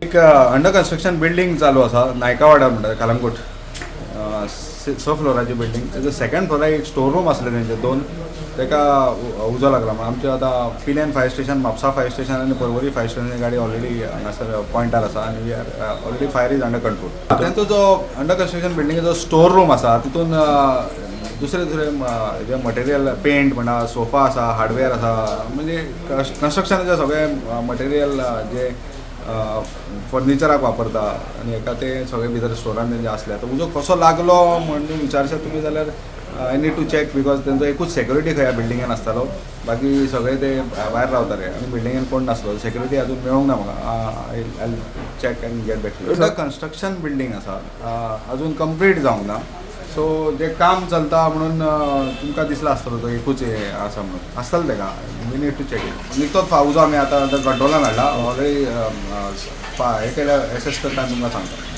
एक under construction building चालू आसा नायकावाडा म्हणटा, कलंगूट. स फ्लोराची बिल्डींग. तेजो सेकंड फ्लोराक एक स्टोर रूम आसले तेंचे दोन, तेका उजो लागला. म्हणून आमचे आतां पिल्यान fire station, Mapusa fire station आनी पर्वरी फायर स्टेशनाची गाडी ऑलरेडी हांगासर पॉयंटार आसा आनी we are already, fire is under control. तेंचो जो अंडर कन्स्ट्रक्शन बिल्डिंगेचो स्टोर रूम आसा, तितून दुसरे दुसरे जे मटेरियल, पेंट म्हणा, सोफा आसा, हार्डवेअर आसा, म्हणजे कन्स्ट्रक्शनाचे सगळे मटेरियल जे फर्निचराक वापरता आनी हेका, ते सगळे भितर स्टोरान तेंचे आसले. आतां उजो कसो लागलो म्हणून विचारशात तुमी जाल्यार I need to check, because तेंचो एकूच सेक्युरिटी खंय ह्या बिल्डिंगेन आसतालो, बाकी सगळे ते भायर रावताले आनी बिल्डिंगेन कोण नासलो. सेक्युरिटी अजून मेळूंक ना म्हाका. I check and get back. Under construction building आसा, अजून कंप्लीट जावंक ना. सो जे काम चलता म्हणून तुमकां दिसला आसतलो तो एकूच हे आसा म्हणून आसतलें तेका. We need to check it. निकतोच उजो आमी आतां कंट्रोलान हाडला ऑलरेडी. हे केल्या, एसेस करता आनी तुमकां सांगता.